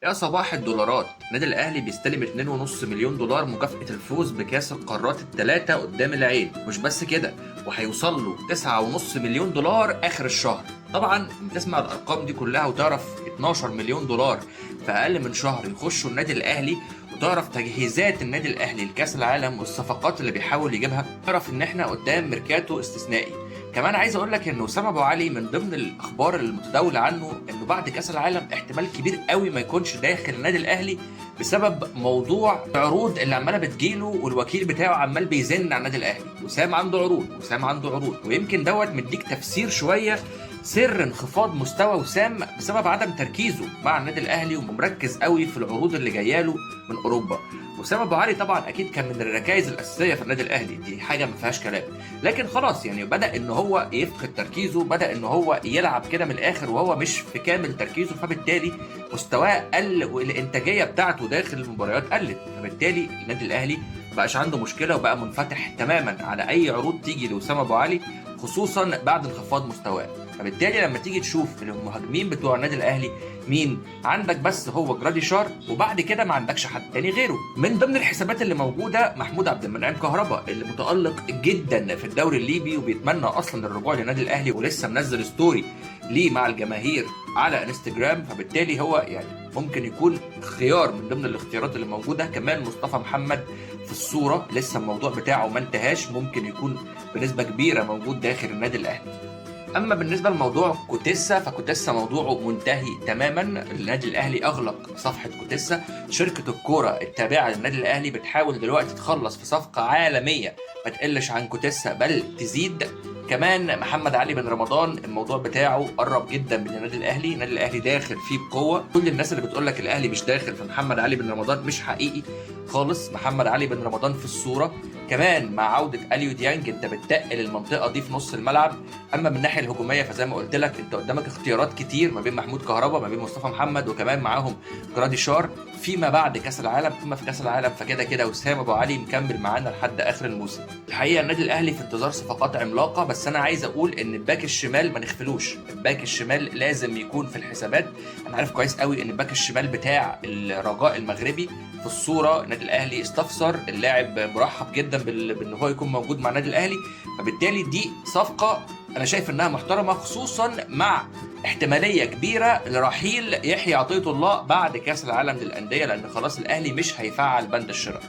يا صباح الدولارات. النادي الاهلي بيستلم 2.5 مليون دولار مكافأة الفوز بكاس القارات الثلاثة قدام العين. مش بس كده، وهيوصل له 9.5 مليون دولار اخر الشهر. طبعا تسمع الارقام دي كلها وتعرف 12 مليون دولار في اقل من شهر يخشوا النادي الاهلي، وتعرف تجهيزات النادي الاهلي لكاس العالم والصفقات اللي بيحاول يجيبها، تعرف ان احنا قدام ميركاتو استثنائي. كمان عايز اقول لك ان وسام ابو علي من ضمن الاخبار المتداولة عنه انه بعد كاس العالم احتمال كبير قوي ما يكونش داخل النادي الاهلي بسبب موضوع العروض اللي عماله بتجيله، والوكيل بتاعه عمال بيزن على النادي الاهلي. وسام عنده عروض، وسام عنده عروض، ويمكن دوت مديك تفسير شوية سر انخفاض مستوى وسام بسبب عدم تركيزه مع النادي الاهلي ومركز قوي في العروض اللي جاية له من اوروبا. وسام ابو علي طبعا اكيد كان من الركائز الاساسية في النادي الاهلي، دي حاجة ما فيهاش كلام، لكن خلاص يعني بدا ان هو يفقد تركيزه، بدا ان هو يلعب كده من الاخر وهو مش في كامل تركيزه، فبالتالي مستواه قل والانتاجية بتاعته داخل المباريات قلت، فبالتالي النادي الاهلي بقاش عنده مشكلة وبقى منفتح تماما على اي عروض تيجي لوسام ابو علي، خصوصا بعد انخفاض مستواه. فبالتالي لما تيجي تشوف المهاجمين بتوع النادي الاهلي مين عندك، بس هو جراديشار، وبعد كده ما عندكش حد تاني غيره. من ضمن الحسابات اللي موجودة محمود عبد المنعم كهربا اللي متالق جدا في الدوري الليبي وبيتمنى اصلا الرجوع للنادي الاهلي، ولسه منزل story ليه مع الجماهير على انستجرام، فبالتالي هو يعني ممكن يكون خيار من ضمن الاختيارات اللي موجودة. كمان مصطفى محمد في الصورة، لسه الموضوع بتاعه ما انتهاش، ممكن يكون بنسبة كبيرة موجود داخل النادي الاهلي. اما بالنسبة لموضوع كوتيسا، فكوتيسا موضوعه منتهي تماما. النادي الاهلي اغلق صفحة كوتيسا. شركة الكورة التابعة للنادي الاهلي بتحاول دلوقتي تخلص في صفقة عالمية ما تقلش عن كوتيسا بل تزيد. كمان محمد علي بن رمضان الموضوع بتاعه قرب جدا من النادي الاهلي، النادي الاهلي داخل فيه بقوة. كل الناس اللي بتقول لك الاهلي مش داخل في محمد علي بن رمضان مش حقيقي خالص، محمد علي بن رمضان في الصورة. كمان مع عوده اليو ديانج انت بتتقل المنطقة دي في نص الملعب. اما من الناحية الهجومية فزي ما قلت لك انت قدامك اختيارات كتير ما بين محمود كهربا، ما بين مصطفى محمد، وكمان معاهم جراديشار فيما بعد كاس العالم. اما في كاس العالم فكده كده وسام ابو علي مكمل معانا لحد اخر الموسم. الحقيقة النادي الاهلي في انتظار صفقات عملاقة، بس انا عايز اقول ان الباك الشمال ما نغفلوش، الباك الشمال لازم يكون في الحسابات. انا عارف كويس قوي ان الباك الشمال بتاع الرجاء المغربي في الصورة، النادي الاهلي استفسر، اللاعب مرحب جدا بان هو يكون موجود مع النادي الاهلي، فبالتالي دي صفقة انا شايف انها محترمه، خصوصا مع احتمالية كبيرة لرحيل يحيى عطية الله بعد كاس العالم للاندية، لان خلاص الاهلي مش هيفعل بند الشراء.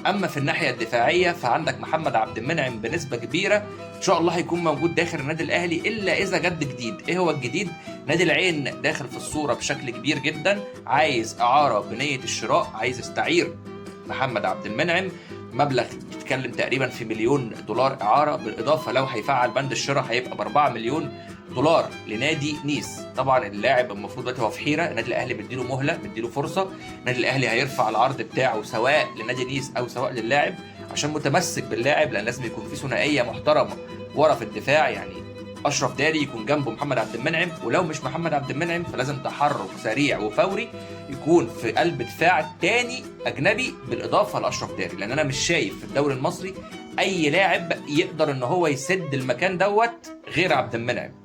اما في الناحية الدفاعية فعندك محمد عبد المنعم بنسبة كبيرة ان شاء الله هيكون موجود داخل النادي الاهلي الا اذا جد جديد. ايه هو الجديد؟ نادي العين داخل في الصورة بشكل كبير جدا، عايز اعاره بنيه الشراء، عايز يستعير محمد عبد المنعم مبلغ بتتكلم تقريبا في $1 مليون اعاره، بالاضافة لو هيفعل بند الشراء هيبقى ب 4 مليون دولار لنادي نيس. طبعا اللاعب المفروض دلوقتي هو في حيره، النادي الاهلي مديله مهله، مديله فرصة، النادي الاهلي هيرفع العرض بتاعه سواء لنادي نيس او سواء للاعب عشان متمسك باللاعب، لان لازم يكون في ثنائية محترمه ورا في الدفاع، يعني اشرف داري يكون جنبه محمد عبد المنعم، ولو مش محمد عبد المنعم فلازم تحرك سريع وفوري يكون في قلب دفاع تاني اجنبي بالاضافة لاشرف داري، لان انا مش شايف في الدوري المصري اي لاعب يقدر ان هو يسد المكان دوت غير عبد المنعم.